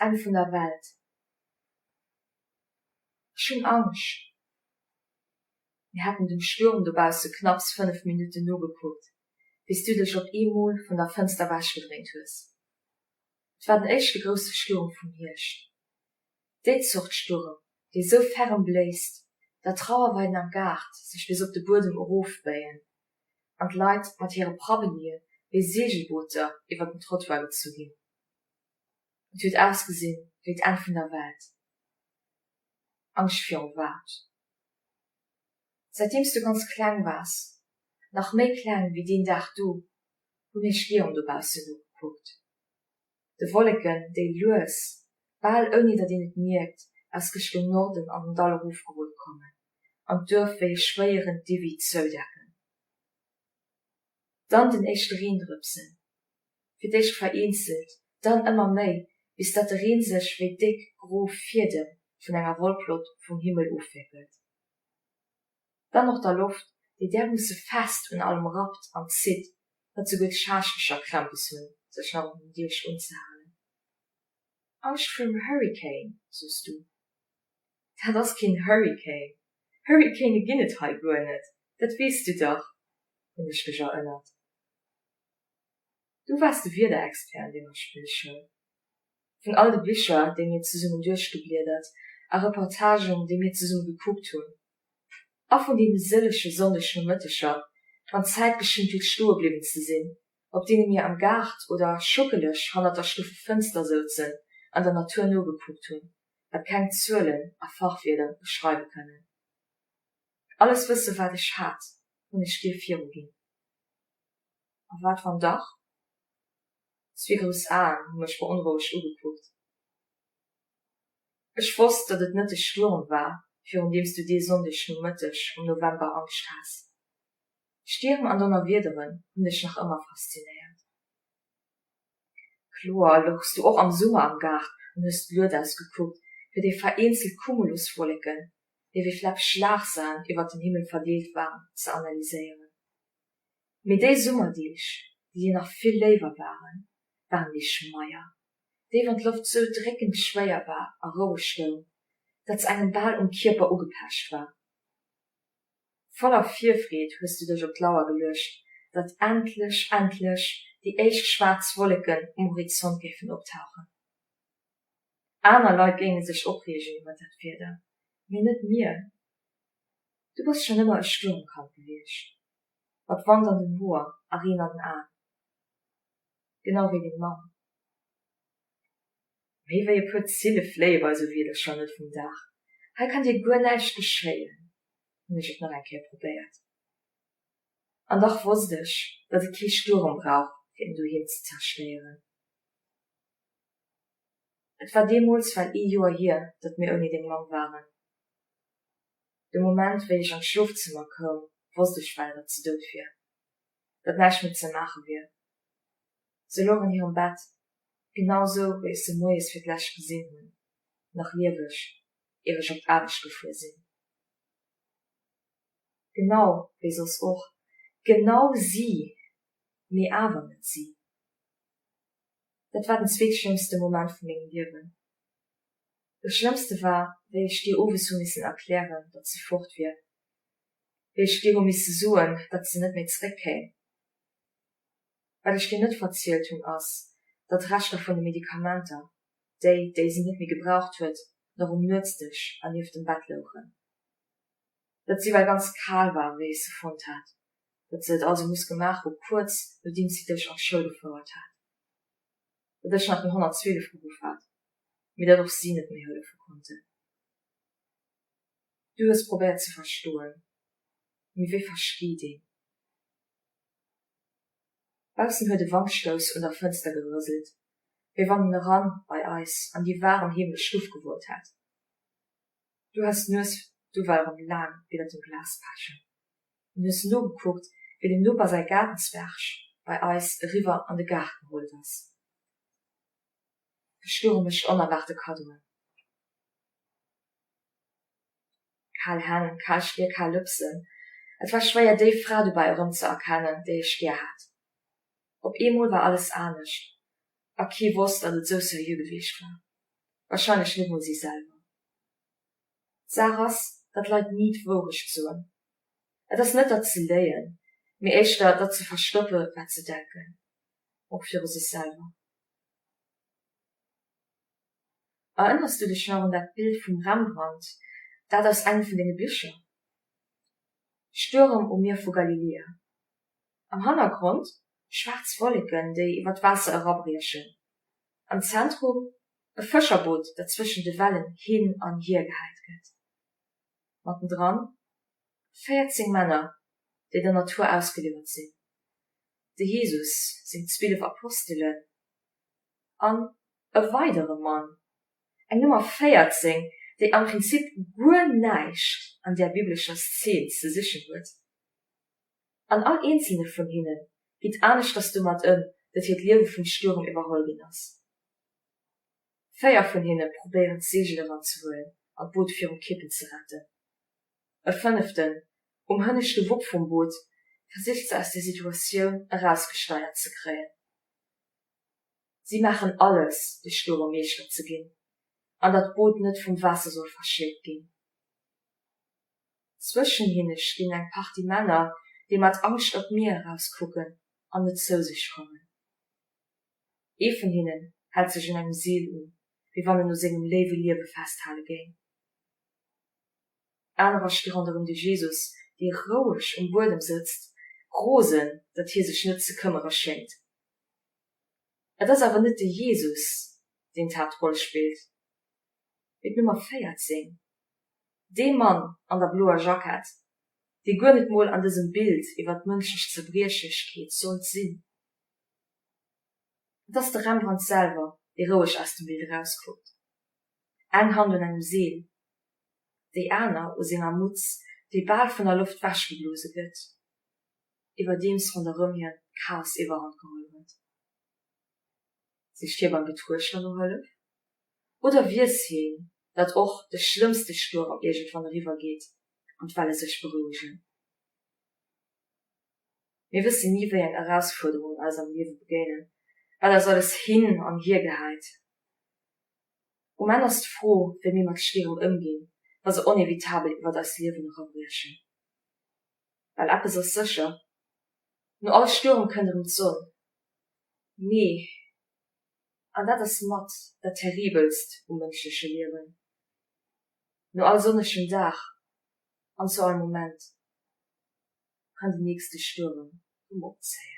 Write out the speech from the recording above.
d'Enn vun der Welt. Ech hunn Angscht. Mir haten dem Stuerm dobausse knapps 5 Minutten nogekuckt, wéi s du dech op eemol vun der Fënster ewechgedréint hues. Et war den éischte grousse Stuerm vum Hierscht. Déi Zort Stuerm, dee sou ferrem bléist, datt d'Trauerweiden am Gaart sech bis op de Buedem erofbéien an d'Leit mat hire Prabbelië wéi Seegelbooter iwwer den Trottoir gezu ginn. Et huet ausgesinn wéi d'Enn vun der Welt. Angscht viru wat? Säitdeems du ganz kleng waars, nach méi kleng wéi deen Dag do, hu mir Stierm dobaussen nogekuckt. De Wolleken, déi lues, bal ouni datt een et mierkt, aus Richtung Norden an den Dall erofgerullt kommen an d'Duerf wéi e schwéieren Diwwi zoudecken. Dann den éischte Reendrëpsen, fir d'éischt vereenzelt, dann ëmmer méi, bis datt de Reen sech wéi déck, gro Fiedem vun enger Wollplott vum Himmel ofwéckelt. Dann och der Loft, déi därmoosse fest un allem rappt an zitt, datt souguer d'Schaaschtlecher Krämpes hunn, sech nach un den Diech unzehalen. Angscht virum Hurricane, sos du. Dat ass keen Hurricane. Hurricane ginn et hei guer net, dat weess du dach, hunn ech dech erënnert. Du waars de Wiederexpert an denger Spillschoul. Vun all de Bicher, déi mir zesummen duerchgebliedert a Reportagen, déi mir zesumme gekuckt hunn, a vun deene sëllege Sonndegnomëtteger, wann d'Zäit geschéngt huet stoe bliwwen ze sinn, op deene mir am Gaart oder schuckeleg hannert der Stuffefënster souzen an der Natur nogekuckt hunn, wat keng Zuelen a Fachwierder beschreiwe kënnen. Alles Wësse wat ech hat, hunn ech dir viruginn. A wat wann dach? Zwee grouss Aen hu mech beonrouegt ugekuckt. Ech wosst, datt et net de Stuerm war, virun deem s du dee Sonndeg Nomëtteg am November Angscht has. Stierm an Donnerwiederen hunn dech nach ëmmer faszinéiert. Kloer louchs du och am Summer am Gaart an hues d'Lued ausgekuckt, fir déi vereenzelt Cumuluswolleken, déi wéi fleppeg Schlagsan iwwer den Himmel verdeelt waren, ze analyséieren. Mee déi Summerdeeg, déi dir nach vill léiwer waren, waren déi schmeier, déi wann d'Loft sou dréckend schwéier war a roueg stoung, datt se engem bal um Kierper ugepecht war. Voller Virfreed hues du dech op d'Lauer geluecht, datt endlech, endlech déi éischt schwaarz Wolleken um Horizont géifen optauchen. Aner Leit géinge sech opreegen iwwer dat Wieder, mee net mir. Du bass schonn ëmmer e Stuermkand gewiescht, mat Wand an den Hoer a Reen an den Aen, genau wéi deng Mamm. Méi wéi e puer Zille fléie bei esou Wieder schonn net vum Daach. Hei kann dir guer näischt geschéien, hunn ech et nach eng Kéier probéiert. An dach wosst ech, datt et kee Stuerm brauch, fir en Doheem ze zerstéieren. Et war deemools well ee Joer hier, datt mir ouni deng Mamm waren. De Moment, wéi ech an d'Schlofzëmmer koum, wosst ech well, datt se dout wier, datt näischt méi ze maache wier. Se louch an hirem Bett, genau sou, wéi ech se moies fir d'lescht gesinn hunn, nach lieweg, ier ech op d'Aarbecht gefuer sinn. Genau wéi soss och, genau si, mee awer net si. Dat war den zweetschlëmmste Moment vu mengem Liewen. Dat Schlëmmste war, wéi ech dir owes hu missen erklären, datt se fort wier, wéi ech dir hu misse soen, datt se net méi zeréckkéim. Wat ech dir net verzielt hunn, ass, datt d'Reschter vun de Medikamenter, déi, déi si net méi gebraucht huet, nach um Nuetsdësch an nieft dem Bett louchen. Datt si well ganz kal war, wéi ech se fonnt hat, datt se et also muss gemaach hu kuerz nodeems si dech an d'Schoul gefouert hat. Datt ech nach den 112 geruff hat, mee datt och si net méi hëllefe konnten. Du hues probéiert ze verstoen, mee wéi versteet een? Baussen huet e Wandstouss un der Fënster gerëselt, wéi wann en eran bei eis an déi waarem heemlech Stuff gewollt hätt. Du has d'Nues du well erëm laang widder dem Glas pechen an hues nogekuckt, wéi dem Noper säi Gaardenzwerg bei eis eriwwer an de Gaart gerullt ass. De Stuerm mécht onerwaarte Kaddoen. Kal Hänn, kal Stier, kal Lëpsen, et war schwéier déi Fra dobäi erëmzeerkennen, déi ech gär hat. Op eemol war alles anescht a kee wosst, datt et sou seriö gewiescht war. Warscheinlech net mol si selwer. D'Saach ass, datt Leit ni d'Wourecht soen. Et ass net, datt se léien, mee éischter, datt se verstoppe wat se denken, och viru sech selwer. Erënners du dech nach un dat Bild vum Rembrandt, dat aus engem vun denge Bicher? Stuerm um Mier vu Galilea. Am Hannergrond schwaarz Wolleken, déi iwwer d'Waasser erabriechen. Am Zentrum e Fëscherboot, dat zwëschen de Wellen hin an hier gehäit gëtt. Mattendran 14 Männer, déi der Natur ausgeliwwert sinn, de Jesus, seng 12 Apostelen an e weidere Mann, eng Nummer 14, déi am Prinzip guer näischt an där biblescher Szen ze sichen huet. An all eenzelne vun hinne geet aneschters domat ëm, datt hiert Liewe vum Stuerm iwwerholl ginn ass. Véier vun hinne probéieren d'Seegel eranzehuelen an d'Boot virum Kippen ze retten. E fënneften, um hënneschte Wupp vum Boot, versicht se aus der Situatioun erausgesteiert ze kréien. Si maachen alles, de Stuerm Meeschter ze ginn an datt d'Boot net vum Waasser soll verschléckt ginn. Zwëschen hinne stinn eng Partie Männer, déi mat Angscht op d'Mier erauskucken an net zou sech kommen. Ee vun hinnen hält sech un engem Seel un, wéi wann en u sengem léiwe Liewe festhale géing. Anerer sti ronderëm de Jesus, dee roueg um Buedem sëtzt, rosen, datt hie sech net ze këmmere schéngt. Et ass awer net de Jesus, deen d'Haaptroll spillt, mee d'Nummer 14. Dee Mann an der bloer Jackett, dee guer net mol an dësem Bild iwwer d'mënschlech Zerbriechlechkeet sollt sinn. Et ass de Rembrandt selwer, dee roueg aus dem Bild erauskuckt, eng Hand un engem Seel, déi aner u senger Mutz, déi bal vun der Loft wechgeblose gëtt, iwwerdeems ronderëm hien d'Chaos iwwerhand geholl huet. Sicht hie beim Betruechter no Hëllef? Oder weess hien, datt och de schlëmmste Stuerm iergendwann eriwwer geet an d'Welle sech berouegen? Mir wëssen ni, wéi eng Erausfuerderungen eis am Liewe begéinen, wat eis alles hin an hier gehäit. Um Enn ass d'Fro, wéi mir mat Stierem ëmginn, wa se onevitabel iwwert eist Liewen erabriechen. Well eppes ass sécher, No all Stuerm kënnt erëm d'Sonn. Mee, an dat ass mat dat Terribelst um mënschleche Liewen, no all sonnegem Dag an zu all Moment kann den nächste Stuerm erëm opzéien.